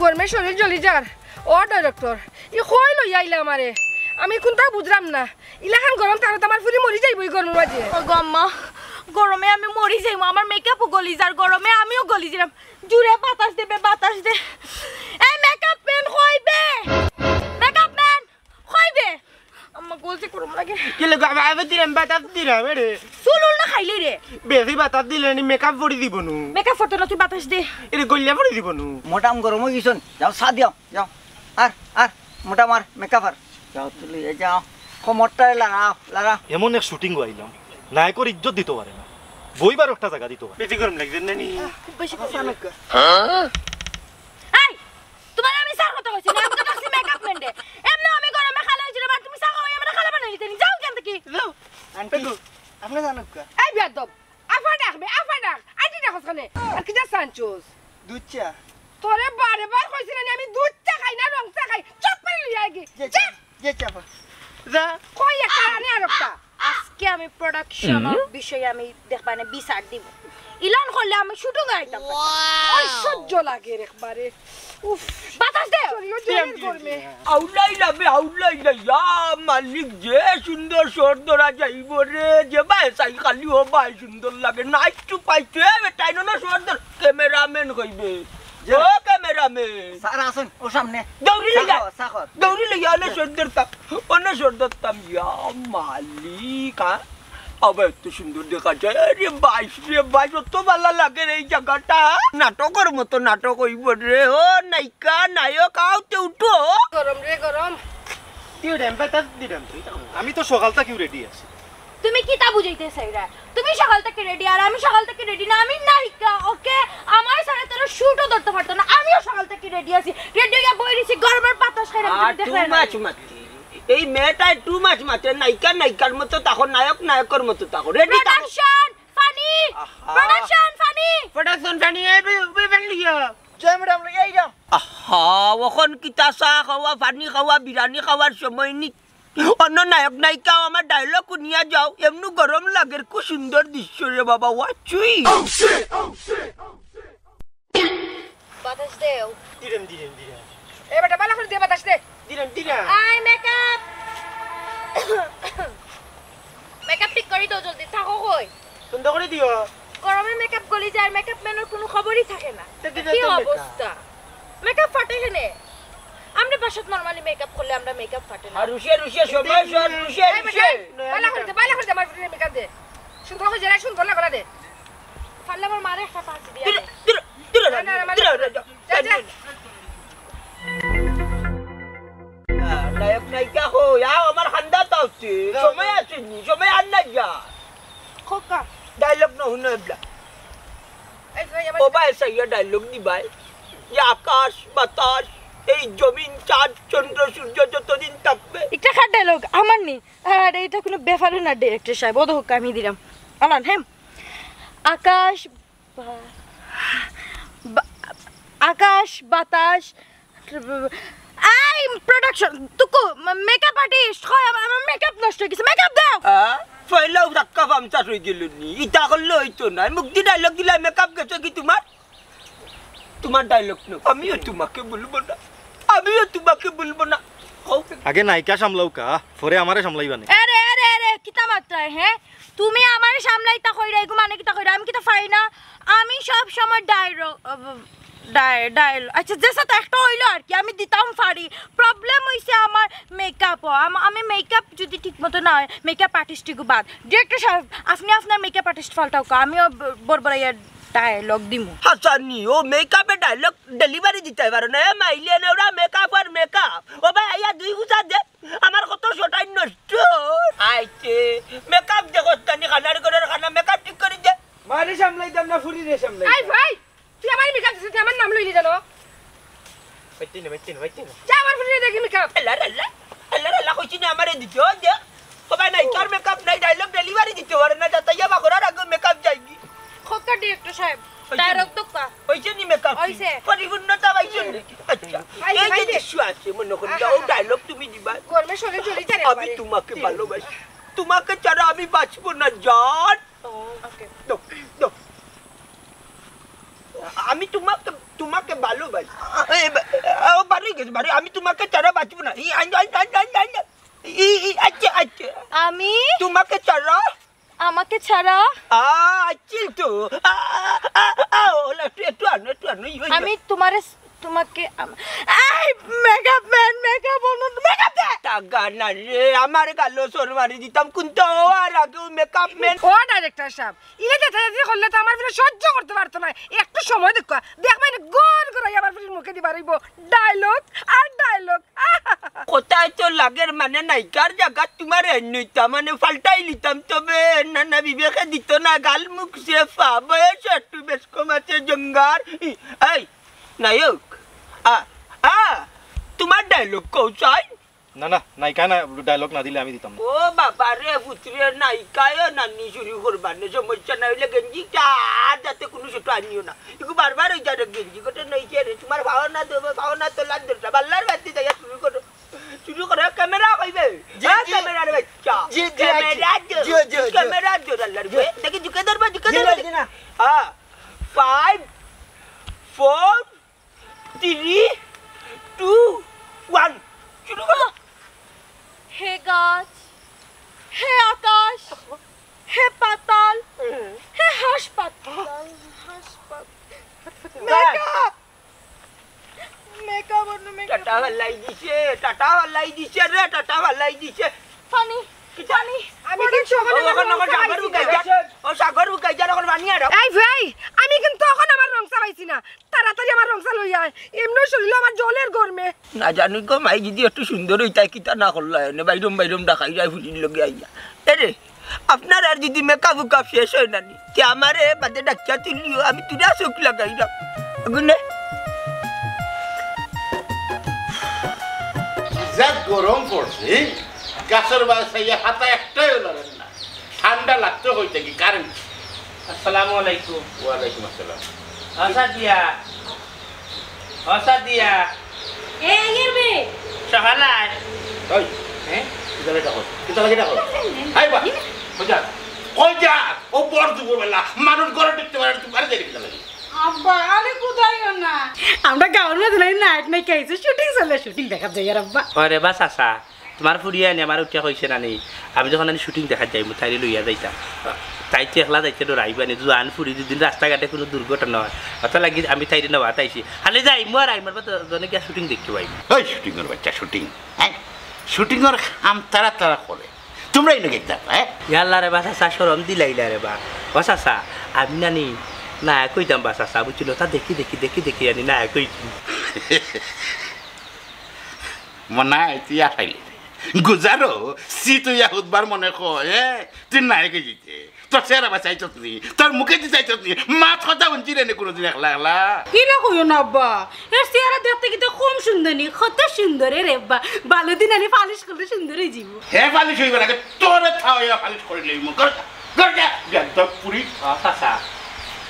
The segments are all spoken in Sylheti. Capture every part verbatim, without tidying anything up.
গরমে শরীর জ্বলি যার। ও ডাইরেক্টর, ই কই লইয়া আইলা আমারে? আমি কুনতা বুঝরাম না। ইলাখান গরম তারত আমার ফুরি মরি যাইবো ই গরমর মাঝে। ও গো আম্মা, গরমে আমি মরি যাইমু, আমার মেকআপও গলি যার, গরমে আমিও গলি যাইরাম। জুরে বাতাস দে বে, বাতাস দে। এই মেকআপ ম্যান কই বে? মেকআপ ম্যান কই বে? আম্মা গলছে গরম লাগে। কি লাগে? আমি, আমি দিলাম, বাতাস দিলাম, এরে। চুল উল না খাইলি রে? বেশি বাতাস দিলে নি মেকআপ পড়ি দিব নু। মেকআপ পড়তো না, তুই বাতাস দে। এরে গলিয়া পড়ি দিব নু। মোটাম গরম অই গেছন, যাও চা দিও, যাও। আর, আর, মোটাম আর, মেকআপ আর। যাও, তুলি, এই যাও। কোমরটারে লড়াও, লড়াও। এমন এক শুটিং আইলাম, নায়কর ইজ্জত দিতে পারে না, বইবার একটা জায়গা দিতে পারে। বেশি গরম লাগছে না নি? খুব বেশি গরম। এই, তোমার আমি স্যার কথা কইছি না, আমি তো ডাকছি মেকআপ ম্যানরে। এমনে আমি গরমে কালা অইছিলাম, আর তুমি চা খাওয়াই আমার কালা বানাই দিতে নি। যাও কেন থেকে? যাও। আন্টি, আপনি জানো কা? এই বেয়াদব, আফা ডাক বে, আফা ডাক। আন্টি ডাকস কেনে? আর কি যা সানচোস? দুধ চা। তোরে বারে বার কইছি না নি, আমি দুধ চা খাই না, রং চা খাই। চুপ করে লইয়া আগে। যে চা, যে চা পা। যা। কই একটা আনে আর একটা। আজকে আমি প্রোডাকশন বিষয়ে আমি দেখবা না বিচার দিব। ইলান করলে আমি শুটিং আইতাম পারতাম। অসহ্য লাগে রে একবারে। উফ, বাতাস দে। শরীরও জ্বলির গরমে। আউলাই লাবে, আউলাই লা, ইয়া মালিক, যে সুন্দর শট ধরা যাইব রে, যে বায় চাই খালি ও বায় সুন্দর লাগে। নাইস টু পাইছে, এ বেটা, ইনো না শট ধর। ক্যামেরাম্যান কইবে। যে ও ক্যামেরাম্যান। স্যার আছেন, ও সামনে। দৌড়ি লইয়া। সাখর, সাখর। দৌড়ি লইয়া, অনে শট ধরতাম। অনে শট ধরতাম, ইয়া মালিক, হ্যাঁ? আবার এত সুন্দর দেখা যায়। আরে বাইশ রে বাইশ, অত ভালা লাগে রে এই জায়গাটা। নাটকর মতো নাটক অইব রে। ও নায়িকা, নায়ক, আও তে উঠো। গরম রে গরম। দিও রে, আমি বাতাস দিলাম তো, এটা করো। আমি তো সকাল থাকিউ রেডি আছি। তুমি কিতা বুঝাইতে চাইরা? তুমি সকাল থাকি রেডি আর আমি সকাল থাকি রেডি না, আমি নায়িকা, ওকে? আমার ছাড়া তারা শুটও ধরতে পারতো না, আমিও সকাল থাকি রেডি আছি। রেডি অইয়া বই রইছি, গরমর বাতাস খাইরাম, তুমি আর দেখরায় না। Too much মাতে। এই মেয়েটায় too much মাতে, নায়িকা নায়িকার মতো থাকো, নায়ক নায়কর মতো থাকো। রেডি থাকো। Production funny. আহা। Production funny. প্রোডাকশন ফানি, এই বে-, বে-, বে-, লিয়া। জয় ম্যাডাম, লই আইলাম। আহা, অখন কিতা চা খাওয়া, পানি খাওয়া, বিরিয়ানি খাওয়ার সময় নি? অন্য নায়ক নায়িকাও আমার ডায়লগ হুনিয়া যাও, এমনু গরম লাগের, খুব সুন্দর দৃশ্য রে বাবা, ওয়াচুই। বাতাস দেও। দিলাম, দিলাম, দিলাম। এ বেটা, ভালা করি দে বাতাস দে। দিলাম, দিলাম। Eye makeup. মেকআপ ঠিক করি দাও জলদি, থাকো কই? সুন্দর করি দিও। গরমে মেকআপ গলি যায়, মেকআপ ম্যানর কোনো খবরই থাকে না। তে দিলে কি তো মেকআপ। অবস্থা? মেকআপ ফাটে কেনে? আমরা বাসাত normally মেকআপ করলে আমরা মেকআপ ফাটে না। আর রুশিয়া, রুশিয়া, সময়, সব রুশিয়া, এই বেটা, রুশিয়া। ভালা করি দে, ভালা করি দে, আমার ফুরির মেকআপ দে। সুন্দর করি জেরা, সুন্দর লাগা দে। পারলে আমার মারে একটা পাঁচ দিয়া দে। দূর, দূর, দূর, না, না, না, দূর, মানে, দূর, দূর। যা, যা। আহ, নায়ক নায়িকা কই? আও, আমার খান্দা তাওতে। যাও, সময় যাও। আছেনি, সময় আর না যা। খোকা। ডায়লগ না হুনো এবলা। এই যে, আমার ও ভাই, সাইয়া ডায়লগ দি ভাই। যে আকাশ, বাতাস, এই জমিন, চাঁদ, চন্দ্র, সূর্য যতদিন থাকবে। একটা খাট ডায়লগ, আমার নি। আরে, এটা কোনো ব্যাপারই না, ডিরেক্টর সাহেব। ও তো হুক্কা আমি দিলাম। আলান, হ্যাঁ। আকাশ, বা-, বা-, আকাশ, বাতাস, এই প্রোডাকশন, তুকু, মে-, মেকআপ আর্টিস্ট, কই আমার, আমার মেকআপ নষ্ট অই গেছে, মেকআপ দাও। আ? পয়লাউ ধাক্কা পাংচার অই গেল নি? ইতা করলে অইতো না। মুখ দি ডায়লগ দিলা, মেকআপ গেছে কি তোমার? তোমার ডায়লগ নো। আমিও তোমাকে বলবো না। আমিও তোমাকে বলবো না। কও। আগে নায়িকা সামলাও কা, পরে আমারে সামলাইবা নে। আরে, আরে, আরে, কিতা মাতরায়, হ্যাঁ? তুমি আমারে সামলাইতা কইরা, এগু মানে কিতা কইরা? আমি কিতা পারি না? আমি সব সময় ডায়লগ, আহ, ডায়-, ডায়লগ, আচ্ছা, যে সাথে একটা অইলো আর কি, আমি দিতাম পারি। প্রবলেম অইছে আমার মেকআপও। আম-, আমি মেকআপ যদি ঠিক মতো না হয়, মেকআপ আর্টিস্ট এগু বাদ। ডিরেক্টর সাহেব, আপনি আপনার মেকআপ আর্টিস্ট পাল্টাও কা, আমিও ব-, বড়বড়াইয়া ডায়লগ দিমু। হাসানি, ও মেকআপে ডায়লগ ডেলিভারি দিতে পারো না? এ মাইলে নেওরা মেকআপ আর মেকআপ। ও ভাই, আইয়া দুই গুছা দে, আমার কত শটাই নষ্ট। আইছে, মেকআপ দেখো, তানি খানার ঘরের খানা, মেকআপ ঠিক করি দে। মারে সামলাই দাম না, ফুরি রে সামলাই। এই ভাই, তুই আমার মেকআপ দিছিস, তুই আমার নাম লইলি জানো? বাইতে না, বাইতে না, বাইতে না। যা আমার ফুরি দেখি মেকআপ। আল্লাহ, আল্লাহ, আল্লাহ, আল্লাহ, কইছি না আমারে দিতে, ও দে। ও ভাই, নাই, তোর মেকআপ নাই, ডায়লগ ডেলিভারি দিতে পারে না, যাতাইয়া বা করার আগে মেকআপ যায়গি। খোকা ডিরেক্টর সাহেব, হইছে নি? ডায়লগ তো কা? হইছে নি মেকআপ? হইছে। পরিপূর্ণতা পাইছো নি? আচ্ছা, ভাই, এই ভাই যে রে। দৃশ্য আছে, মনে করি, আহা। ও ডায়লগ তুমি দিবা। গরমে শরীর জ্বলি যায় রে আমি বাবারে। তোমাকে ভালোবাসি। তোমাকে ছাড়া আমি বাঁচবো না, জান। ও, ওকে। দাও, দাও। আমি তোমাকে, তোমাকে ভালো এই বা-, ও, বাড়ি গেছে, বাড়ি। আমি তোমাকে ছাড়া বাঁচবো না। এই, আই, আই, আই, আই, আই, আই। এই, এই, আচ্ছা, আচ্ছা। আমি? তোমাকে ছাড়া? আমাকে ছাড়া? আ, আছিল তো। আ, আ, আ, আ, ওলা, একটু, একটু আনো, একটু আনো। এই, ওই, আমি তোমারে স-, তোমাকে আম-, এই, মেকআপ ম্যান, মেকআপ অনু-, মেকআপ দে। টাকা না রে, আমার গালো সর মারি দিতাম, কিন্তু ও আর আগেও মেকআপ ম্যান। ও ডাইরেক্টর সাহেব, ইলে যেতে যেতে করলে তো আমার ফিরে সহ্য করতে পারতো না। একটু সময় দেখো, দেখবা এনে গোল করে আমার ফিরে মুখে দিবার হইব ডায়লগ আর ডায়লগ। কোথায় তো লাগের মানে নায়িকার জায়গা তোমার এন্নইতা মানে পাল্টাই লিতাম, তবে না, না, বিবেকে দিত না, গাল মুখ সেফা, বয়স একটু বেশ কম আছে জঙ্গার। এই নায়ক, আ, আ, তোমার ডায়লগ কও চাই? না, না, নায়িকা না, ডায়লগ না দিলে আমি দিতাম না। ও বাবা রে, পুত্রে, নায়িকায়ও নানি শুরু করবা নে, সমস্যা না হইলে গেঞ্জিটা আর যাতে কোনো ছোট আনিও না। একটু বারবার ওই যারে গেঞ্জি গোটে নইছে রে, তোমার ভাওনা দেবো, ভাওনা তো লাগ ধরটা, বাল্লার বাতি যাইয়া শুরু করো, শুরু করো, ক্যামেরা কইবে। জি, হ্যাঁ, জি। ক্যামেরার বাচ্চা। জি, জি, ক্যামেরা জি। জোর, জি, জি, জি। ক্যামেরা জোর, আল্লাহর জি। উপরে। দেখি ঝুঁকে ধরবে, ঝুঁকে জি না, ধরবে। জি না। হ্যাঁ, five, four, three, two, one, শুরু করো। হে গাছ, হে আকাশ, হে পাতাল, হে হাসপাতাল, হাসপাতাল। মেকআপ, মেকআপ, অন্য মেকআপ। টাটা ফালাই দিছে, টাটা ফালাই দিছে রে, টাটা ফালাই দিছে। পানি, পানি। আমি কিন্তু ও, ওখানে আমার সাগর বুকাই যা, ও সাগর বুকাই যা, ওখানে পানি আড়াও। এই ভাই, আমি কিন্তু এখন আমার রং চালাইছি না। তাড়াতাড়ি আমার রংচা লইয়া আয়, এমনও শরীর আমার জলের গরমে। না জানি গো মাই, যদি একটু সুন্দর হইতাই, কিতা না করলা এনে বাইরম বাইরম ডাকাই যায় ফুলির লগে আইয়া। এরে, আপনার আর যদি মেকআপ উকআপ শেষ হয় না নি, তে আমারে বাদে ডাকিয়া তুলিও, আমি তুরা চোখ লাগাই না। আগুনে। যা গরম পড়ছে, গাছর বায় চাইয়া হাতা একটাইও লড়ের না। ঠান্ডা লাগতো কই থাকি কারেন্ট। আসসালামু আলাইকুম। ওয়ালাইকুম আসসালাম। ও সাদিয়া, ও সাদিয়া। এ, আইয়ের বে। সকাল আয়। ওই, হ্যাঁ? কিতা লাগি ডাকো? কিতা লাগি ডাকো? হাই বা, কই যা? কই যা? ও বড় দুপুরবেলা, মানুষ ঘরে ঢুকতে পারে না, তুমি ঘরে যাইবে কিতা লাগি? আব্বা, আরে কোথায় না? আমরা গাঁওর মাঝে নাই, নায়ক নায়িকা আইছে, শুটিং চলে, শুটিং দেখাত যাইয়ার আব্বা। ওরে বা চাচা, তোমার ফুড়িয়ে আনি আমার উঠিয়া কইছে না নি, আমি যখন আনি শুটিং দেখাত যাইমু, তাইরে লইয়া যাইতাম। তাই তো একলা যাইতে ডরাইবা নি, জোয়ান ফুড়ি, দুদিন রাস্তাঘাটে কোনো দুর্ঘটনা হয়, অত লাগি আমি তাইরে নেওয়াত আইছি। খালি যাইমু আর আইমু, আর বা জনে গিয়া শুটিং দেখতে পাইমু। ওই শুটিংর বাচ্চা, শুটিং, হ্যাঁ? শুটিংর কাম তারা তারা করে, তোমরা ইনো গেতা, হ্যাঁ? ইয়াল্লা রে বা চাচা, শরম দিলাইলা রে বা। ও চাচা, আমি নানি নায়ক হইতাম বা চাচা, বুঝছিল? তা দেখি, দেখি, দেখি, দেখি, আমি নায়ক হইছি। মনাই, তুই আসাইলি। গুজারো, সি তুই আহুতবার মনে কয়, এ? তুই নায়ক হইতে। তোর চেহারা বা চাইছত নি, তোর মুখে দি চাইছত নি, মাত কথা হুনছি রে নে কোনোদিন একলা একলা। ইলা কইও না আব্বা, এর চেহারা দেখতে কিন্তু কম সুন্দর নি, কত সুন্দর এ রে আব্বা। ভালো দিন আনি পালিশ করলে সুন্দর হয়ে যাবো। হে পালিশ হইবার আগে তোরে থাও ইয়া পালিশ করে লইমু। ঘরে যা, ঘরে যা, বেয়াদব পুরি। ও চাচা,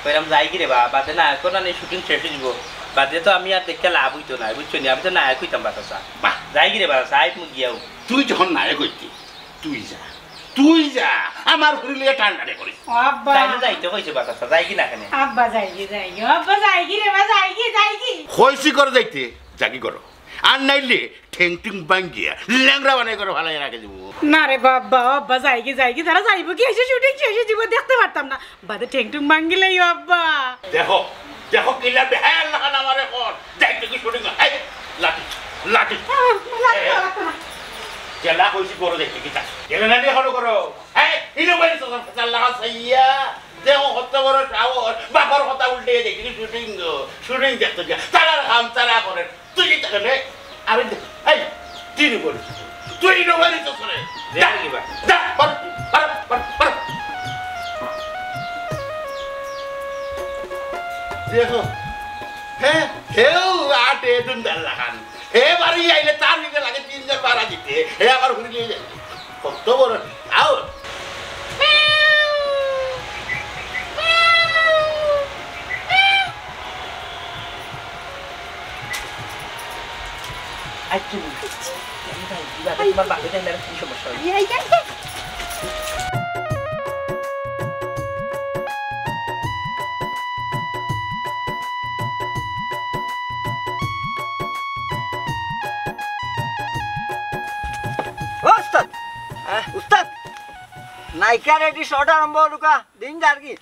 কইরাম যাই কি রে বা, বাদে না, এখন আনি শুটিং শেষ হয়ে যাবো। বাদে তো আমি আর দেখতে লাভ হইতো না, বুঝছো নি? আমি তো নায়ক হইতাম বা চাচা। বাহ। যাই কি রে বা, যাই মু গিয়াও। তুই যখন নায়ক হইতি, তুই যা, তুই যা, আমার ফুড়ি লইয়া টান টানে করিস। ও আব্বা। তাইলে যাইতে কইছে বা চাচা, যাই কি না কেনে? আব্বা যাই কি, যাই কি, আব্বা যাই কি রে বা, যাই কি, যাই কি? কইছি করে যাইতে, যাগি করো। আর নাইলে ঠেং টুং ভাঙ্গিয়া ল্যাংড়া বানাই করে ফালাই রাখি দিব। না রে বাবা, আব্বা যাই কি, যাই কি, তারা যাইবো কি, এসে শুটিং শেষে জীবন দেখতে পারতাম না। বাদে ঠেং টুং ভাঙ্গিলেই আব্বা। দেখো, দেখো কিলা বেহায়ার লাখান আমারে কর। যাইতে কি শুটিং, এই, লাঠি, লাঠি। আহ, লাগতো না, লাগতো না। জেলা কইছি করো দেখতে কিতা। গেলে না দিয়ে হলো করো। এই, ইনো বাইরে তো সব চাল লাগা সাইয়া। দেখো কত বড় সাহস, বাবার কথা উল্টে দেখি শুটিং গো। শুটিং দেখতে গিয়া। তারার কাম তারা করে। তুই কি তাকে রে? আমি দেখ, এই, তুই নি বলিস। তুই নি বলিস তো করে। দে আর কি বা? দে, বল, বল, বল, বল। দেখো, হ্যাঁ, হেউ আটে দুন্দার লাখান। হে বাড়ি আইলে তার নিকে লাগে তিনজন বাড়া দিতে। হে আবার ঘুরে নিয়ে যায়। কত বড় সাহস। আচ্ছা, আমি ভাই, কি বাবা, তোমার বাপে জানলে আর কি সমস্যা হয়? এই, এই, এই, এই। এখানে এটি শট আরম্ভ হলুকা, দিন যার কি?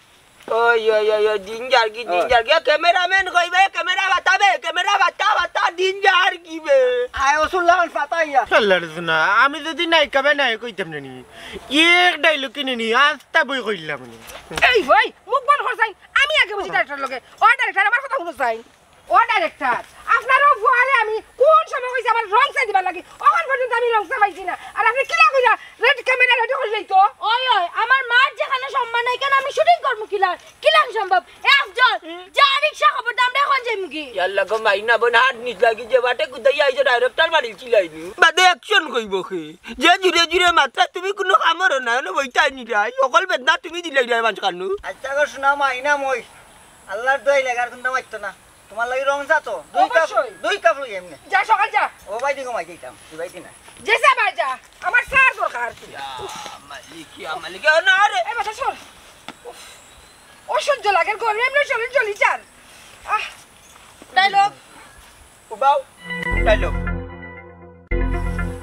ওই, ওই, ওই, ওই, দিন যার কি, দিন ওই। যার কি? এ, ক্যামেরাম্যান কই বে? ক্যামেরা বাতা বে, ক্যামেরা বাতা, বাতা, দিন যার কি বে? আয়, ওসুল লাগান ফাতা ইয়া। আল্লাহর জন্য, আমি যদি নায়িকা বে নায়ক কইতাম না নি, এক ডায়লগ কিনে নি, আস্তা বই কইলাম নি। এই ভাই, মুখ বন্ধ কর চাই। আমি আগে বুঝি ডাইরেক্টর লগে। ও ডাইরেক্টর, আমার কথা হুনো চাই। ও ডাইরেক্টর, আপনারও ফুয়ারে আমি কোন সময় কইছি আমার রং চা দিবার লাগি? অখন পর্যন্ত আমি রং চা পাইছি না। আর আপনি কিলা কইলা রেড ক্যামেরা রেডি করলেই তো? ওই, ওই, আমার মার যেখানে সম্মান নাই, কেন আমি শুটিং করবো কিলা? কিলা সম্ভব? এ আফজল, যা রিক্সা খবর দে, আমরা এখন যাইমু কি? ইয়াল্লা গো মাইনা বইন, হাত নিচ লাগি যে বাটে কুদাই আইছে ডাইরেক্টর মারিল চিলাইনি। বাদে অ্যাকশন কইব কে? যে জুরে জুরে মাত্রা তুমি কোনো কামড় না, হলো বইতাই নি রাই। অকল বেদনা তুমি দিলাই রাই মাঝখানো। আচ্ছা গো শোনা মাইনা মই। আল্লাহর দোয়াই লাগে, আর কোনটা মারতো না। তোমার লাগি রং চা তো? দুই কাপ, অবশ্যই। দুই কাপ লই এমনি। যা সকাল যা। ও ভাই, দেখো মাই দিতাম, দুই ভাই দিনা। যে যা ভাই যা, আমার চা দরকার। ইয়া মালিক, ইয়া মালিক, ইয়া না রে। এই বাতাস শোন। উফ, অসহ্য লাগে, গরমে এমনি শরীর জ্বলি যান। আহ, ডায়লগ। উবাও, ডায়লগ।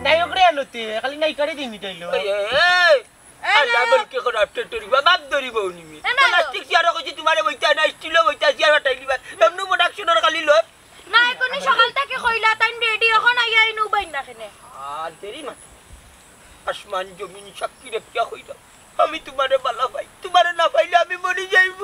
নায়ক রে আলোতে, খালি নায়িকারে দিমি ডায়লগ। এই, এই, এই। এই আল্লাহ নায়ক। বলকে করে আফটার টরি, বাপ ধরিব নিমি। এ নায়ক। প্লাস্টিক চেয়ারও কইছি তোমারে বইতা না, স্টিলও বইতা চেয়ার ফাটাই দিবা। এমনি প্রোডাকশনের খালি লয়। না, এখনই সকাল থেকে কইলা, তাইন রেডি, এখন আইয়া এই নৌবাইন না কেনে? আর দেরি মাত্র। আসমান জমিন সাক্ষী রেখিয়া কইলাম, আমি তোমারে বালা পাই, তোমারে না পাইলে আমি মরি যাইব।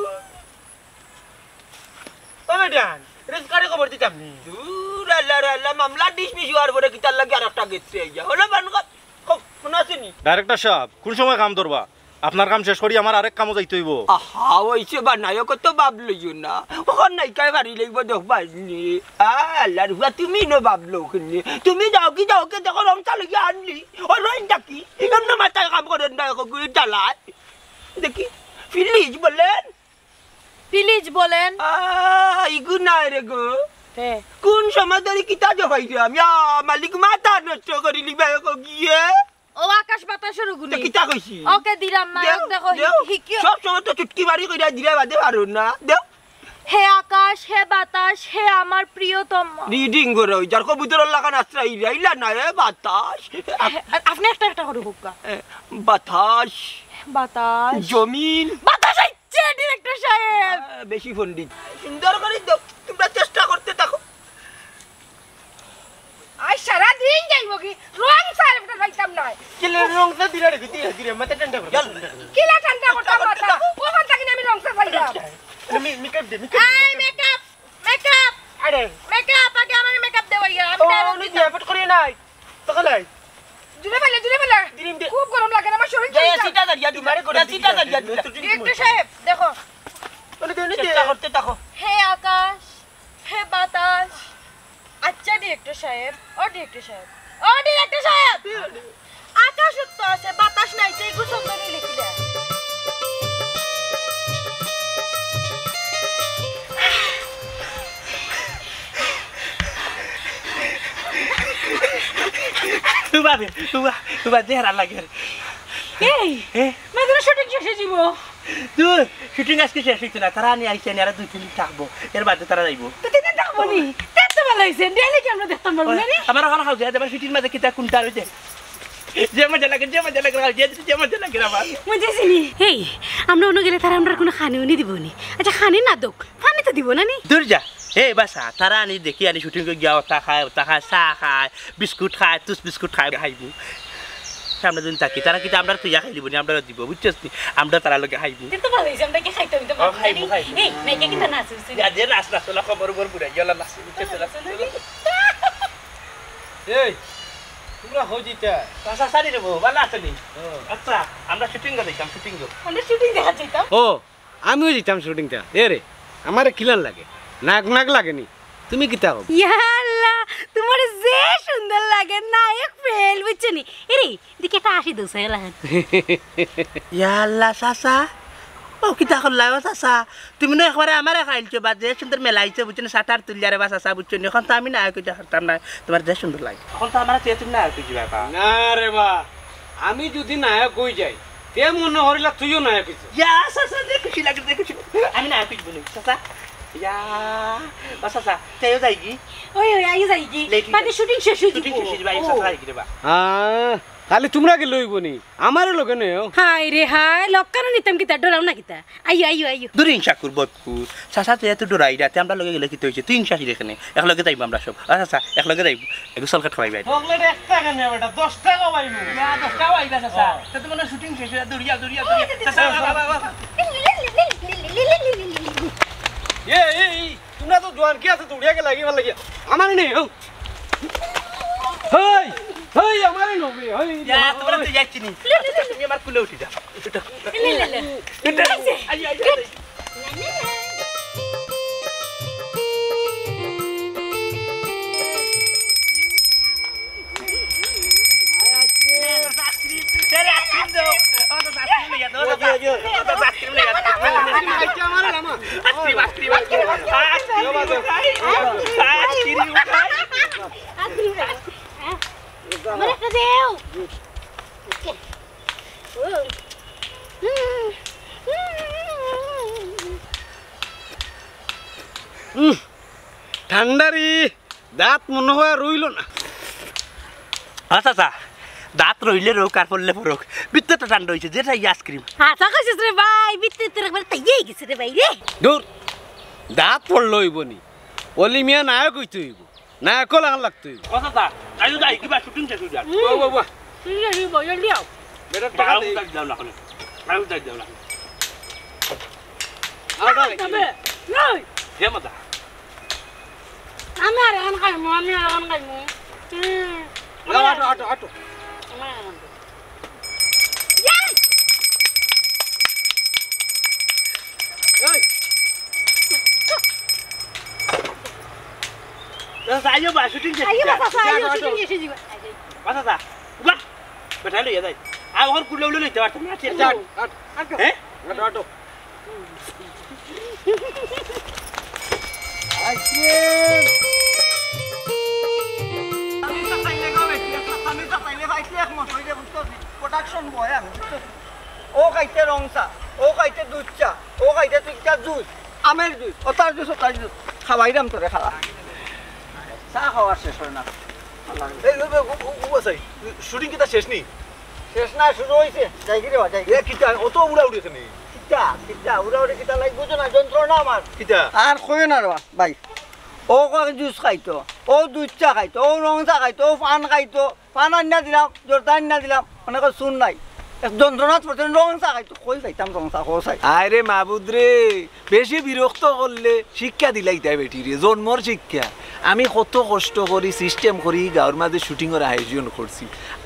ও ম্যাডাম, রেজকারে খবর দিতাম নি। দূর আল্লাহ রে আল্লাহ, মামলা ডিসমিস হওয়ার পরে কিতার লাগি আর একটা গেছে আইয়া। হলো বানগত, খুব মনে আছে নি? ডাইরেক্টর সাহেব, কোন সময় কাম ধরবা? আপনার কাম শেষ করি আমার আরেক কামও যাইতে হইব। আহা, ওইছে বা নায়ক তো ভাব লইও না। ওখান নায়িকায় বাড়ি লইব দেখবা নি। আ, আল্লাহর হুয়া, তুমি নো ভাব লও কেনে? তুমি যাও কি যাও কে দেখো রং চা লইয়া আনলি। ও রং চা কি? এমন মাথায় কাম করেন না, এখন গুলি চালায়। দেখি, প্লিজ বলেন। প্লিজ বলেন। আ, ইগু নাই রে গো। তে? কোন সময় ধরে কিতা জবাই রে আমি? আ, মালিক মাথা নষ্ট করি লিবা এখন গিয়ে। ও আকাশ বাতাসের তো গুণী। কিতা কইছি? ওকে দিলাম না, দেও, দেখো, দেও। হিক-, হিকিও। সব সময় তো চুটকি মারি কইরা দিলে বাদে পারো না। দেও। হে আকাশ, হে বাতাস, হে আমার প্রিয়তম। রিডিং করো, যার কবুতরের লাখান আশ্রয় রাইলা না, এ বাতাস। আপ-, হে, আ-, আপনি একটা একটা করে হোক গা। এ, বাতাস। বাতাস। জমিন। বাতাস আইচ্ছে, ডিরেক্টর সাহেব। আ, বেশি পণ্ডিত। সুন্দর করে দাও, তোমরা চেষ্টা করতে থাকো। আই সারা দিন যাইব কি? রং চা একটা পাইতাম না। কিলা রং চা দিলা রে, দিলা, দিলা, মাথা ঠান্ডা করো, মাথা ঠান্ডা করো। কিলা ঠান্ডা করতাম মাথা? কখন থাকি না আমি রং চা পাইলাম? আরে মি-, মেকআপ দে, মেকআপ দে, এই মেকআপ দে। Makeup, makeup. আরে। মেকআপ, আগে আমার মেকআপ দেওয়াইয়া, আমি ও, ডায়লগ উনি দিতাম। দিয়া ফট করে নাই। তখন নাই। জুড়ে ফেলে, জুড়ে ফেলে। দিলিম দে। খুব গরম লাগে না, আমার শরীর যা, জ্বলি যায়। এসিটা জ্বালিয়া দিলা। তোমারে করে এসিটা দিলা। জ্বালিয়া দিলা। ডিরেক্টর সাহেব, দেখো। উনি দে, উনি দে। চেষ্টা করতে থাকো। হে আকাশ, হে বাতাস। আচ্ছা, ডিরেক্টর সাহেব, ও ডিরেক্টর সাহেব, ও ডিরেক্টর সাহেব, আকাশত তো আছে, বাতাস নাই, তো এগু শব্দ মিলে কিলা? তুবা দে, তুবা, তুবা, চেহারা লাগে। এই, এ? মাত্র শুটিং শেষ হয়ে যাবো। দূর, শুটিং আজকে শেষ হইতো না, তারা আনি আইসে, আনি আরো দুই তিন দিন থাকবো, এর বাদে তারা যাইবো। তো তিন দিন থাকবো নি? তে তো ভালা হইছে, ডেইলি কি আমরা দেখতাম পারবো না নি? আমার ওখানে খাও যে, আমার শুটিং মাঝে কিতা কোনটা রইছে? যে মজা লাগে, যে মজা লাগে, যে, যে মজা লাগে আমার। মজা আছে নি? এই, আমরা অন্য গেলে তারা আমরা কোনো খানি উনি দিব নি? আচ্ছা, খানি না দোক, পানি তো দিব না নি? দূর যা, এই বাসা, তারা আনি দেখি আনি শুটিং করে গিয়া ওটা খায়, ওটা খায়, চা খায়, বিস্কুট খায়, টুস বিস্কুট খায়, খাইবো। আমরা যদি থাকি, তারা কিন্তু আমরা তো ইয়া খাই দিব নি, আমরা দিব, বুঝছস নি? আমরা তারা লগে খাইবো। কিন্তু ভালো হইছে, আমরা কি খাইতে হইতে ও, পারবো না খাইবো, নি? খাইবো। এই, মেয়েকে কিন্তু নাচে উঠছে। যা, যে নাচ, নাচ, তোলা খবর উপর পুরা, গেল নাচ, নাচ, নাচ, নাচ। এই, তোমরা হো জিতা। আচ্ছা, সারি রে বউ, ভালো আছো নি? ও। আচ্ছা, আমরা শুটিং এ যাইতাম, শুটিং এ। আমরা শুটিং দেখা যাইতাম? ও, আমিও যাইতাম শুটিং টা। এ রে, আমারে কিলান লাগে? নাক নাক লাগে নি? তুমি কিতা কও? ইয়া আল্লাহ, তোমার যে সুন্দর লাগে, নায়ক ফেল, বুঝছো নি? এ রে, দেখি একটা আসি দোষ হয়ে লাগে। ইয়া আল্লাহ, চাচা। ও, কিতা করলা, ও চাচা? তুমি না একবারে আমারে খাইলছো, বা যে সুন্দর মেলাইছো, বুঝছো নি? শাটার তুলিয়া রে বা চাচা, বুঝছো নি? এখন তো আমি নায়ক হইতে পারতাম না, তোমার যে সুন্দর লাগে। এখন তো আমার চেয়ে তুমি নায়ক হইতে পারবা। না রে বা, আমি যদি নায়ক হই যাই, তে মনে করিলা তুইও নায়ক হইছ। ইয়া, চাচা, যে খুশি লাগে, যে খুশি লাগে। আমি নায়ক হইব নি, চাচা। ইয়া, বা চাচা, তেও যাই কি? ওই, ওই, আইও যাই কি? লেট হইছে। বাদে শুটিং শেষ হয়ে শুটিং যাইবো। শেষ হয়ে যাবে, আইও ও। চাচা, যাই কি রে বা? আহ, খালি তুমরা গেলে অইবো নি? আমারে লগে নেও। হায় রে হায়, লগে কেনে নিতাম কিতা, ডরাও না কিতা? আইও, আইও, আইও। দূর ইনশাকুর বদকুর। চাচা, তুই এত ডরাই রাতে আমরা লগে গেলে কিতা অইছে? তুই ইনশা কিরে কেনে? একলগে যাইবো আমরা সব। আচ্ছা, আচ্ছা, একলগে যাইবো। এগু সলকাট খাওয়াই ভাই। চকলেট এক টাকা নে বেটা, দশ টাকা পাইবো। না, দশ টাকা পাইবা, চাচা। তে তোমার শুটিং শেষ অইয়া দৌড়িয়া, দৌড়িয়া, দৌড়িয়া। চাচা, বাবা, বাবা। এ, এই, এই, তুমরা তো জোয়ান কি আছে, দৌড়িয়া গেলা কি ভালা লাগিয়া? আমারে নে, হো। হেই, হেই, আমারে নবে, হেই, ইয়া, তোমরা তো যাচ্ছি নি। তুমি আমার কুলে উঠি যাও। উঠো। লে, লে, লে। উঠো। আই, আই, আই, আই। উম, ঠান্ডারি। দাঁত মনে হয় রইল না। আচ্ছা, আচ্ছা, দাঁত রইলে রোক আর পড়লে পড়ুক, ভিতরটা ঠান্ডা অইছে, যেটা এই আইসক্রিম। আচ্ছা কইছিস রে ভাই, ভিতরে তোর একবার তাইয়ে গেছে রে ভাই রে। দূর, দাঁত পড়লে অইবো নি, অলি মিয়া নায়ক অইতে অইবো, নায়ক লাখান লাগতে অইবো। আচ্ছা, আচ্ছা, আইও যাই, কিবা শুটিং শেষ অই যার। হুম। বাহ, বাহ, বাহ। ঠিক আছে, বই জলদি আও। বেটা, টাকা দে। দাও না, দাও না। আরোটা রেখে দে। নয়। হে মাথা। আমি আর এখন খাইমু, আমি আর এখন খাইমু। হুম। যাও, হাঁটো, হাঁটো, হাঁটো। আমার এখন। ইয়াই! এই। আইও বা, শুটিং শেষ। আইও বা, চাচা, আইও, শুটিং শেষ অই যাইবো। বাস, বাস, বাস। বেটা লইয়া যাই। আর ওর কুলে উলে লইতে পারতাম না, ঠিক আছে? আট, আট, আট। হ্যাঁ? আটো, আটো। আইসক্রিম। আমি তো খাইলে গো বেটি, আমি তো খাইলে ভাই, তুই এক মত হইলে বুঝতে পারছিস? প্রোডাকশন বয় আমি, বুঝতে পারছিস? ও খাইতে রং চা, ও খাইতে দুধ চা, ও খাইতে তুই চা জুস, আমের জুস, ও তার জুস, ও তার জুস। খাওয়াইলাম তোরে, খাওয়া। চা খাওয়া শেষ হয় না। এই, ও, ও, ও, ও, আচ্ছা, শুটিং কিতা শেষ নি? শেষ না, শুরু হইছে। যাই কি রে বা, যাই কি? এ, কিতা? অত উড়াউড়ি কেনে? কিতা? কিতা? উড়াউড়ি কিতা লাগি বুঝো না? যন্ত্রণা আমার। কিতা? আর কইও না রে বা, ভাই। ও কয় জুস খাইতো, ও দুধ চা খাইতো, ও রং চা খাইতো, ও পান খাইতো, পান আনিয়া দিলাম, জর্দা আনিয়া দিলাম, মনে কর চুন নাই। এক যন্ত্রণাত পড়ছে, রং চা খাইতো, কই পাইতাম রং চা, কও চাই। আরে মাবুদ রে, বেশি বিরক্ত করলে শিক্ষা দিলাইতায় বেটিরে, জন্মর শিক্ষা। আমি কত কষ্ট করি, সিস্টেম করি, গাঁওর মাঝে শুটিংর আয়োজন করছি।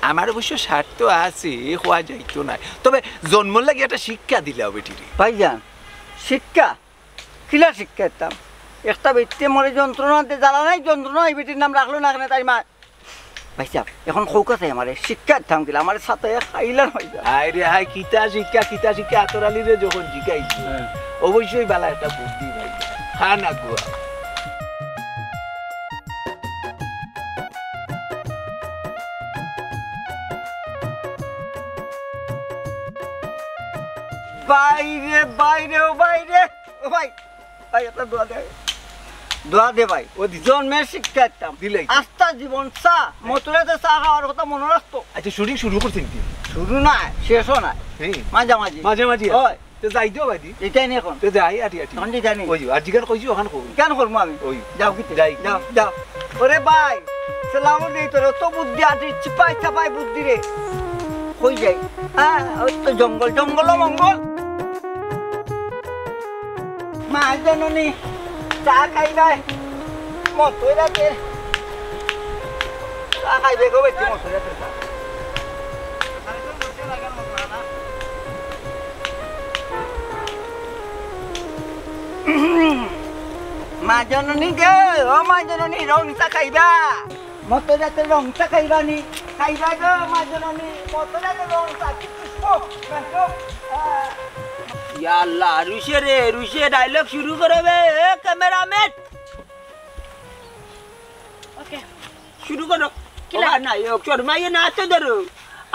আমার অবশ্য স্বার্থ আছে, এ কওয়া যাইতো নায়, তবে জন্মর লাগি একটা শিক্ষা দিলাও বেটিরে। ভাইজান, শিক্ষা? কিলা শিক্ষা দিতাম? একটা বেটিয়ে মরে যন্ত্রণা দে, জ্বালা নাই যন্ত্রণা, এই বেটির নাম রাখলো না কেনে তাই মা? ভাইসাব, এখন কউক্কা চাই আমারে, শিক্ষা দিতাম কিলা, আমারে সাথে খাইলার ভাইসাব। হায় রে হায়, কিতা শিক্ষা, কিতা শিক্ষা, আতর আলীরে যখন জিকাইছি, হ্যাঁ। অবশ্যই বালা একটা বুদ্ধি ভাই। খা না গুয়া। বাইরে, বাইরে, ও বাইরে, ও ভাই। ভাই, একটা দোয়া দে। দোয়া দে ভাই। ও দিছে। জন্মের শিক্ষা দিতাম। দিলাই। আস্তা জীবন চা, মতুরাতে চা খাওয়ার কথা মনে রাখতো। আচ্ছা, শুটিং শুরু করছেন কি? শুরু না, শেষও না। হ্যাঁ। মাঝামাঝি। মাঝামাঝি? হয়। তো যাই দিও ভাই দি। এটাই নি এখন। তো যাই, আটি, আটি। এখন যেটা নি। ওই, আর যেখান কইছি ওখান কই। কেন করবো আমি? ওই। যাও কিতে? যাই। যাও, যাও। ওরে ভাই, সালাম দেই তোরে, তো বুদ্ধি আটি, চিপাই চাপাই বুদ্ধি রে। কই যাই? হ্যাঁ, ওই তো জঙ্গল, জঙ্গল মঙ্গল। মা জননী, চা খাইবায়, মত হইলাতে। চা খাইবে গো, বেটি মত হইলাতে চা। মা জননী গো, ও মা জননী, রং চা খাইবা? মত যাতে রং চা খাইবা নি? খাইবা গো, মা জননী, মত যাতে রং চা, কি পুষ্প, দেখো, আহ। ইয়া আল্লাহ, রুশে রে, রুশে, ডায়লগ শুরু করো বে, এ ক্যামেরাম্যান। ওকে। শুরু করো। কিলা? ওবা না, ইয়ো, শর্মাইও না, আতো ধরো,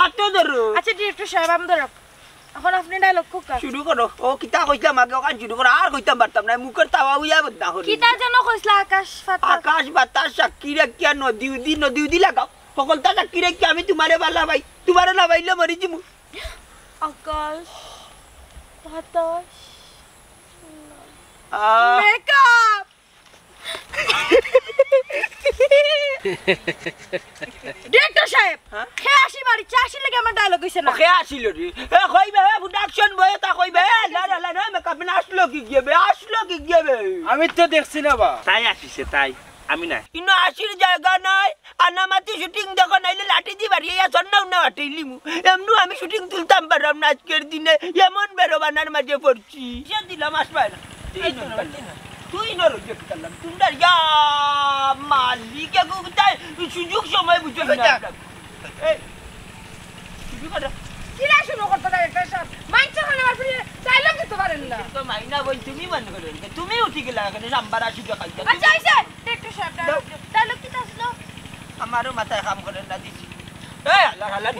আতো ধরো। আচ্ছা, ডিরেক্টর সাহেব, আমি ধরো। এখন আপনি ডায়লগ কউক্কা। শুরু করো। ও কিতা কইতাম আগে, ওখান শুরু করো। আর কইতাম পারতাম না, মুখের তাওয়া উইয়া বদনা করি। কিতা যেন কইছলা, আকাশ পাতাল। আকাশ বাতাস সাক্ষী রাখিয়া নদী উদি, নদী উদি লাগাও। হকলতা সাক্ষী রাখি আমি তুমারে ভালা পাই, তুমারে না পাইলে মরি যিমু। আকাশ, বাতাস, আহ। মেকআপ। ডিরেক্টর সাহেব, হ্যাঁ? হে আসি মারি, চা আসি লাগে আমার ডায়লগ হইছে না। ও, হে আসিল রে? এ, কইবে, এ, প্রোডাকশন বয় তা কইবে, এ, লা, লা, লা, না, মেকআপ না আসলো কি গিয়ে বে, আসলো কি গিয়ে বে? আমি তো দেখছি না বা। তাই আসিছে, তাই। আমি না। ইনো আসির জায়গা নাই, আনামাতি শুটিং দেখো, নাইলে লাঠি দি বাড়িয়ে ইয়া সন্না উন্না আটেইলিমু। এমনু আমি শুটিং তুলতাম পারলাম না আজকের দিনে, এমন বেরোবানার মাঝে পড়ছি। সে দিলাম আসবায় না। তুই নরো, তুই নরো, যে করলাম। তোমরা ইয়া মালিক, এগু কোথায় সুযোগ সময় বুঝো না। এই, শুরু করো। কিলা শুরু করতে না একটা সব? মাইক চালানো আর ফিরে ডায়লগ দিতে পারেন না। তো মাইনা বই তুমি মনে করো, তুমি উঠি গেলা এখানে নাম্বার আসি দেখাই। আচ্ছা, এই যে, একটু সব ডায়লগ, ডায়লগ কিতা আসলো? আমারও মাথায় কাম করে না দিছি। এই, হালার হালা,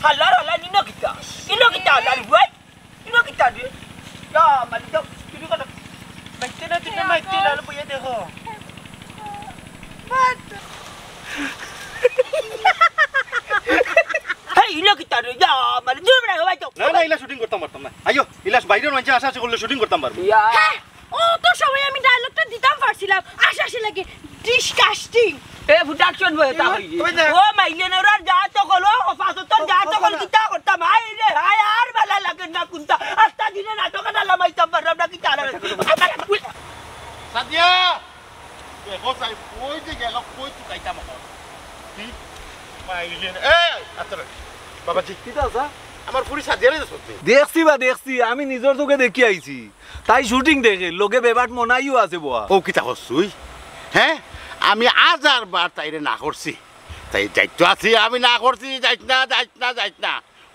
হালার হালা, নিনো কিতা? নিনো কিতা, হালার বুয়াই? ইনো কিতা রে? ইয়া, মালিক দাও, ইনো কেনে? মাইতে না, তুমি মাইতে না, বইয়া দেখো। হেই, ইনো কিতা রে? ইয়া, মালিক, দূর বেটা, ভাই তো। না, না, ইলা শুটিং করতাম পারতাম না। আইও, ইলা বাইরের মানষে আশা আশি করলে শুটিং করতাম পারবো। ইয়া। হ্যাঁ, অত সময় আমি ডায়লগটা দিতাম পারছিলাম, আশা আশি লাগে, ডিসকাস্টিং। এ, প্রোডাকশন বয় তা হই। ওই দেখ। ও মাইলে না, ওরা যা তো করো, ও ফাঁসো তো যা তো করো, কিতা করতাম, হায় রে, হায়, আর ভালা লাগে না কোনটা। আস্তা দিনে নাটক না লামাইতাম পারলাম না, কিতা আর। সাদিয়া! এ, ও সাই, কই যে গেল, কই তুকাইতাম এখন? কি? মাইলে না। এ, আচ্ছা, বাবাজি। কিতা আছে? আমার ফুরি সাদিয়ারে দেখছস নি? দেখছি বা, দেখছি, আমি নিজর চোখে দেখি আইছি। তাই শুটিং দেখে, লগে বেবাট মনাইও আছে বওয়া। ও কিতা করছস তুই? হ্যাঁ? আমি হাজার বার তাইরে না করছি। তাই যাইতো আছি, আমি না করছি, যাইত না, যাইত না, যাইত না।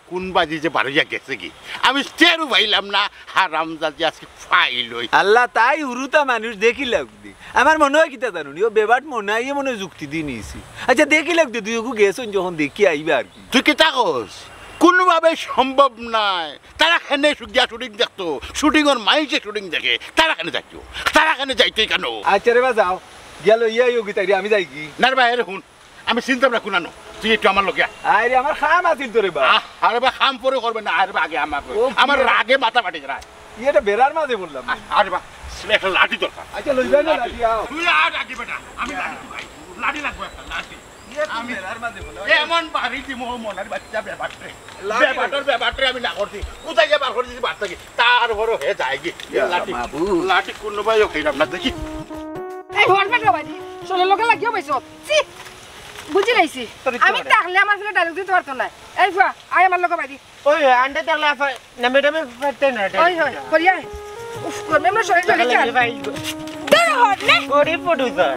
কোন বাজি যে বারইয়া গেছে কি? আমি টেরও পাইলাম না, হারামজাদি আজকে ফাইল হই। আল্লাহ, তাই হুরুতা মানুষ দেখিলাউক দে। আমার মনে হয় কিতা জানো নি, ও বেবাট মনাইয়ে মনে হয় যুক্তি দি নিছি। আচ্ছা, দেখিলাউক দে, দুইগু গেছইন যখন দেখি আইবা আর কি। তুই কিতা কস? কোনোভাবে সম্ভব নায়। তারা কেনে শু-, গিয়া শুটিং দেখতো, শুটিংর মাইনষে শুটিং দেখে, তারা কেনে যাইতো? তারা কেনে যাইতো কেনে? আচ্ছা রে বা, যাও, গিয়া লইয়া আইও গি তাইরে, আমি যাই কি? না রে বা, এরে হুন, আমি চিনতাম না কুনানো, তুই একটু আমার লগে আয়। আরে, আমার কাম আছিল তো রে বা। আহ, আরে বা, কাম পরে করবে না, আরে বা, আগে আমার, ও, কি আমার রে? রাগে মাথা ফাটি যায়। ইয়ে, এটা বেড়ার মাঝে বললাম। আহ, আরে বা, একটা লাঠি দরকার। আচ্ছা, লই যাই না লাঠি। লাঠি, আও। তুই আর আগে বেটা, আমি লাঠি তো ভাই, লাঠি লাগবে একটা, লাঠি। ইয়ে, তুমি আমি বেড়ার মাঝে বলো। এমন বাড়ি দিমু, মনার বাচ্চা বেবাটরে। লাঠি বেবাটর, বেবাটরে আমি না করছি। কোথায় গিয়ে বার করে দিছি বাচ্চা কি? তারপরও হে যায় কি? ইয়া লাঠি, মাবুদ। লাঠি কোনোবায়ও খাইলাম না, দেখি। এই হরমেট রে ভাই, শরীর লগে লাগিও পাইছো। ছি, বুঝি লাইছি। তোর ইচ্ছা আমি করে। থাকলে আমার ফেলে ডায়লগ দিতে পারতো না। এই ফুয়া, আয় আমার লগে বাইদি। ওই, আন্ডা থাকলে আফা-, না, ম্যাডামে পারতে না, ওই, ওই, করিয়া। উফ, করবে, আমরা শরীর চলে যান। ভাই। দে হট নে। গরিব প্রডিউসার।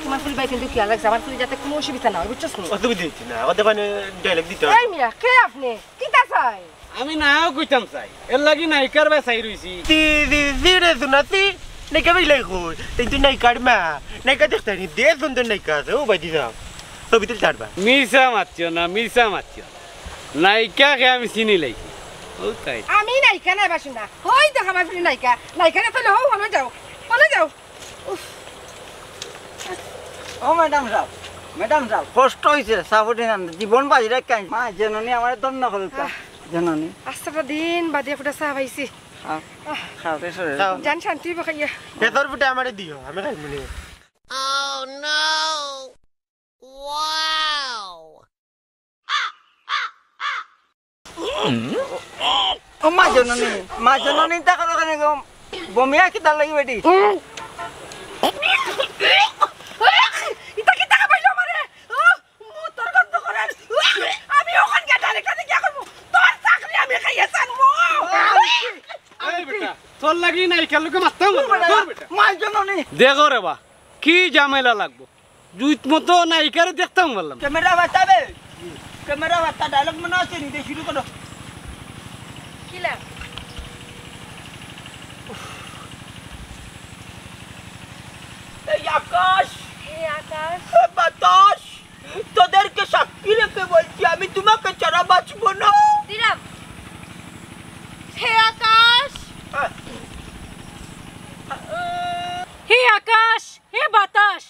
তোমার ফুল ভাই কিন্তু খেয়াল রাখছে, আমার ফুল যাতে কোনো অসুবিধা না হয়, বুঝছস নি? অসুবিধা হচ্ছে না, ওদের মানে ডায়লগ দিতে হবে। এই মিয়া, কে আপনি? কিতা চাই? আমি নায়ক হইতাম চাই, এর লাগি নায়িকার বায় চাই রইছি। তি, তি, তি রে জুনাতি, নায়িকা বাইলাই কই? তাই তুই নায়িকার মা, নায়িকা দেখতে নি, দে সুন্দর নায়িকা আছে, ও বাইদি যাও। ছবি তুলতে পারবা? মিছা মাতিও না, মিছা মাতিও না। নায়িকাকে আমি চিনি লাইছি। ও তাই। আমি নায়িকা না বাসু না। হই দেখ আমার ফিল্ম নায়িকা। নায়িকা না পেলে হও, হলো যাও। হলো যাও। উফ। ও ম্যাডাম সাহেব, ম্যাডাম সাহেব, কষ্ট হইছে, সাপোর্টিং আনতে। জীবন বাজি রাখি আইন। মা, জননী আমারে ধন্য করুক। আহ। জননী। আস্তাটা দিন বাদে ফুটা চা পাইছি। খাও, আহ। খাও, রে, সরে খাও। যাও। জান শান্তি হইব খাইয়া। ভেতর ফুটে আমারে দিও, আমি খাইব নি। ও মা জননী, মা জননী, তা করো কেনে গো? বমিয়া কিতা লাগি বেটি? ইতা কিতা খাবাইলো আমারে? ও, মুতর গন্ধ করের। আমি ওখান গিয়া ডাইরেক্ট কাছে গিয়া করবো। তোর চাকরি আমি খাইয়া জানবো। এই বেটা, তোর লাগি না, এই খেলোকে মারতাম না। ধর বেটা। মা জননী। দেখো রে বা, কি ঝামেলা লাগবো? জুইত মতো নায়িকারে দেখতাম পারলাম। ক্যামেরা বাঁচাবে, ক্যামেরা বাঁচা, ডায়লগ মনে আছে নি? দে শুরু করো। কিলা? এই আকাশ, হে আকাশ। হে বাতাস, তোদেরকে সাক্ষী রেখে বলছি, আমি তোমাকে ছাড়া বাঁচবো না। দিলাম। হে আকাশ। হ্যাঁ। হে আকাশ, হে বাতাস,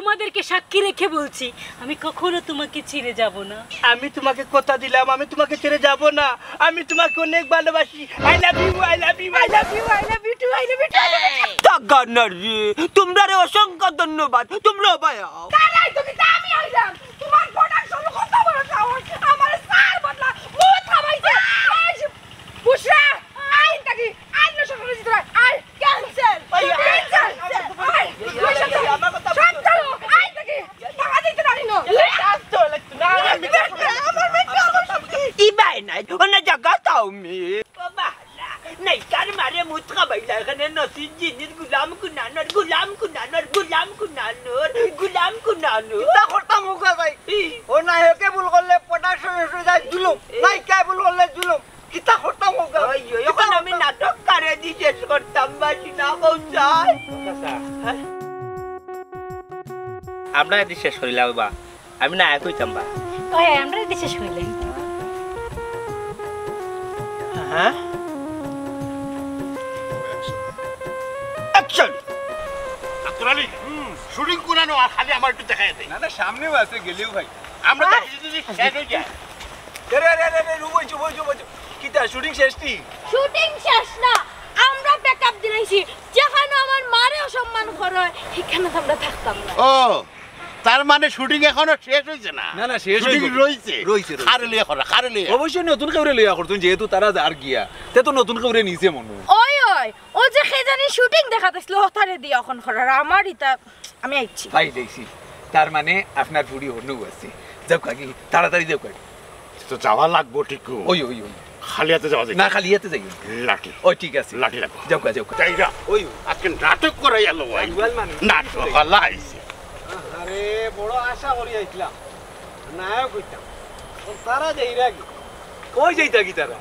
তোমাদেরকে সাক্ষী রেখে বলছি, আমি কখনো তোমাকে ছেড়ে যাব না। আমি তোমাকে কথা দিলাম, আমি তোমাকে ছেড়ে যাব না। আমি তোমাকে অনেক ভালোবাসি। I love you, I love you, I love you, I love you too, I love you too, I love you too। টাকা না রে, তোমরা রে অসংখ্য ধন্যবাদ, তোমরা ভাই। কারাই তুমি তা আমি আইলাম। তোমার প্রোডাকশন কত বড় সাহস, আমার স্যার বদলা মুখ খাবাইছে। এই বুশরা, আইন থাকি, আইন না সকালে জিতে আয়। ক্যান্সেল। ওই, ওই, ক্যান্সেল। ওই, ওই, ওই, ওই, ওই, আমার কথা সব ধরো, আইন থাকি। টাকা দিতে পারি না। এই, আজ তো লাগতো না, আমি দেখতে, আমার মেয়ে আমার সাথে। ইবাই নাই, অন্য জায়গা তাও মি। ও বালা, নাই, কার মারে মুতকা বাইলা, এখানে নতুন জিনিস, গুলাম কুনানোর, গুলাম কুনানোর, গুলাম কুনানোর, গুলাম কুনানোর। কিতা করতাম হোক ভাই? ই। ও নায়কে ভুল করলে প্রোডাকশন শুরু যায় জুলুম, নায়িকায় ভুল করলে জুলুম। কিতা করতাম ওগা? ওই, ওই, এখন আমি নাটক কারে দি শেষ করতাম, বাসি না পৌঁছায়। আমরা এদি শেষ করিলাম বা, আমি না এক হইতাম বা। ওই, আমরা এদি শেষ করিলাম। হ্যাঁ? অ্যাকশন! আব্দুল আলী, শুটিং কুনানো আর খালি আমার একটু দেখাই দে। না, না, সামনেও আছে, গেলেও ভাই। আমরা তো আহ! যদি শেষ হয়ে যায়। রে, রে, রে, রে, রে, রু, বইছো, বইছো, বইছো। কিতা, শুটিং শেষ নি? শুটিং শেষ না, আমরা ব্যাকআপ দিলাইছি। যেখানে আমার মারে অসম্মান করে, সেখানে তো আমরা থাকতাম না। ও, তার মানে শুটিং এখনো শেষ হইছে না? না, না, শেষ শুটিং হইব। রইছে? রইছে, রইছে। কারে লইয়া করা, কারে লইয়া? অবশ্যই নতুন কেউরে লইয়া করতুন, যেহেতু তারা যার গিয়া, তে তো নতুন কেউরে নিছে মনে হয়। ওই, ওই, ও যে কে জানি শুটিং দেখাত আইছিল, ও তারে দিয়া অখন করার, আমার ইতা আমি আইছি। ভাই দেখছি, তার মানে আপনার ফুড়ি হনু আছে। যাও কাকি, তাড়াতাড়ি যাও কাকি। তো যাওয়া লাগবো ঠিক। ওই, ওই, ওই। খালি হাতে যাওয়া যায়? না, খালি হাতে যাই। লাঠি। ওই ঠিক আছে। লাঠি লাগবো। যাও কা, যাও কা। যাই যা। ওই। আজকে নাটক করাই আলো ভাই। জঙ্গল মানুষ। নাটক আলা আইছে। আরে, বড় আশা করি আইছিলাম। নায়ক হইতাম। ও তারা যাইরা কি? কই যাইতা কি তারা?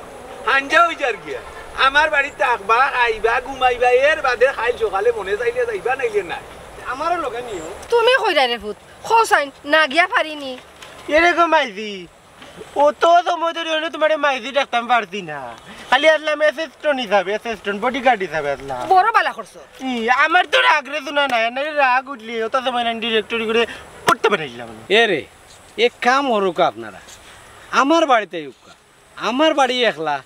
হাঞ্জা হই যার গিয়া। আমার বাড়িত থাকবা, খাইবা, ঘুমাইবা, এর বাদে খাইল সকালে মনে চাইলে যাইবা, নাইলে নাই। আমারও লগে নিও। তুমি কইরা রে ভূত, খোসাইন, না গিয়া পারিনি। এরকম আইছি। ও তো সময় ধরে হইলো তোমারে মাইজি ডাকতাম পারছি না। খালি আসলাম অ্যাসিস্ট্যান্ট হিসাবে, অ্যাসিস্ট্যান্ট বডিগার্ড হিসাবে আসলাম। বড় বালা করছো। ই, আমার তো রাগ রে শোনা নাই, না রাগ উঠলি, ও তো সময় না ডিরেক্টরি করে উঠতে পারিলাম না। এ রে, এক কাম করুক আপনারা, আমার বাড়িত আউক্কা, আমার বাড়ি একলা,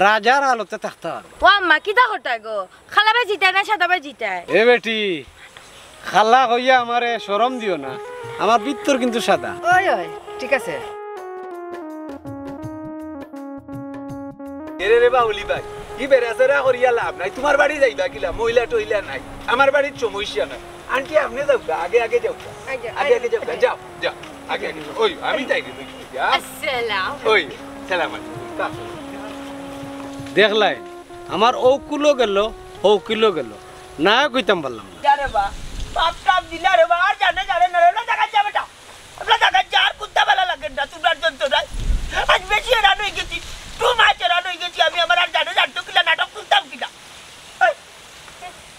রাজার আলতে থাকতে পারবো। ও আম্মা, কিতা করতায় গো? খালা ভাই জিতায় না সাদা ভাই জিতায়? এ বেটি, খালা কইয়া আমারে শরম দিও না, আমার ভিতর কিন্তু সাদা। ওই, ওই, ঠিক আছে। এরে রে বাউলি ভাই, ই বেড়াচেরা করিয়া লাভ নাই, তোমার বাড়ি যাইবা কিলা, ময়লা টইলা নাই, আমার বাড়িত সমস্যা নাই। আন্টি, আপনে যাউক্কা, আগে আগে যাউক্কা। আগে, আগে আগে আগে যাউক্কা, আগে। যাও, যাও, আগে আগে যাও। ওই, আমি যাই রে, তুই যা। আসসালাম। ওই, সালাম আলাইকুম। দেখলায়, আমার অউ কুলো গেল, হউ কুলো গেল, না কইতাম পারলাম না। যা রে বা, বাপ টাপ দিলা রে বা, আর জানে জানে না রে, ওলা জাগাত যা বেটা। ওলা জাগাত যা, আর কুন্তা বালা লাগে না, তোমরার যন্ত্রণায়। আজ বেশি হেরান অই গেছি, too much হেরান অই গেছি আমি, আমার আর জানে জানতো কিলা, নাটক তুলতাম কিলা। এই,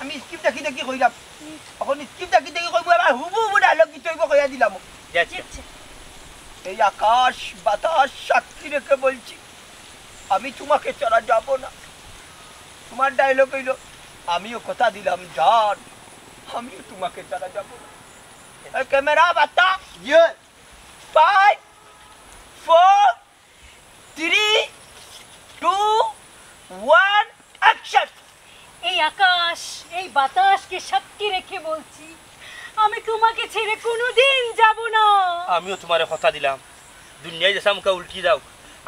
আমি স্ক্রিপ্ট দেখি দেখি কইলাম, অখন স্ক্রিপ্ট দেখি দেখি কইবো, আবার হুবহু হুবহু ডায়লগ দিতে অইবো, কইয়া দিলাম। এই আকাশ বাতাস সাক্ষী রেখে বলছি, আমি তোমাকে ছাড়া যাব না। তোমার ডায়লগ অইলো, আমিও কথা দিলাম জান, আমিও তোমাকে ছাড়া যাব না। এই ক্যামেরা বাতা, ইয়ে। Five, four, three, two, one, action! এই আকাশ, এই বাতাসকে সাক্ষী রেখে বলছি, আমি তোমাকে ছেড়ে কোনোদিন যাব না। আমিও তোমারে কথা দিলাম, দুনিয়ায় যেসা মুখা উল্টি যাও,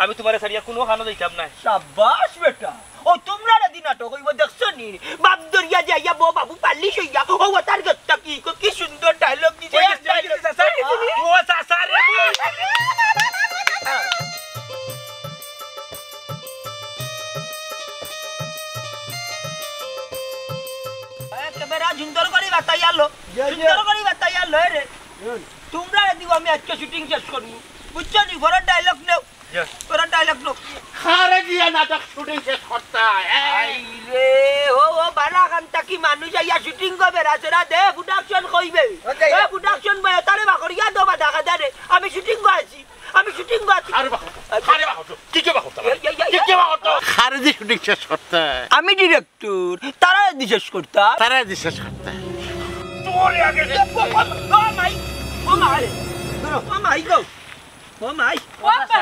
আমি তোমারে ছাড়িয়া কোনো খানো যাইতাম না। সাব্বাস বেটা, ও তোমরা রেডি নাটক অইবো দেখছো নি? বাপ দরিয়া যাইয়া বউ বাবু পালিশ অইয়া, ও তার গত্তা কি কো, কি সুন্দর ডায়লগ দিছে। ওই যে, ওই যে, চাচা, ও চাচা রে। এ, ক্যামেরা সুন্দর করি বাতাইয়া লো। ইয়া, ইয়া। সুন্দর করি বাতাইয়া লো রে। হুম। তোমরা রেডি, আমি আজকে শুটিং শেষ করমু। বুঝছো নি? ঘরর ডায়লগ নেও। ইয়া। ঘরর ডায়লগ নেও। খারে গিয়া নাটক শুটিং শেষ করতা, হ্যাঁ? আই রে, ও, ও, বালা কান্তা কি মানুষ আইয়া শুটিং করবে, রাসেরা দে, প্রোডাকশন কইবে। ওকে। এ, প্রোডাকশন বয়, তারে বাকরিয়া দো বাধা কাদারে। আমি শুটিং আছি। আমি শুটিং বাদ। আরে বাবা, আরে বাবা, কি কি বাবা? এই, এই, এই, কি কি বাবা? খারেজি শুটিং শেষ করতে। আমি ডিরেক্টর, তারা দি শেষ করতা। তারা দি শেষ করতে। তোর আগে ও, ও, ও, ও মাই ও মাই, ও মাই গো, ও মাই। ও চাচা,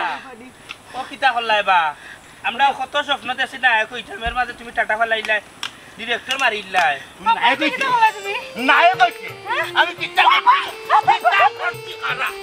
ও কিতা করলায় বা? আমরা কত স্বপ্ন দেখছি নায়ক অইতাম, এর মাঝে তুমি টাটা ফালাইলায়, ডিরেক্টর মারিলায়। নায়ক অইছে। নায়ক অইছে। আমি কিতা করছি? কিতা করছি খারাপ?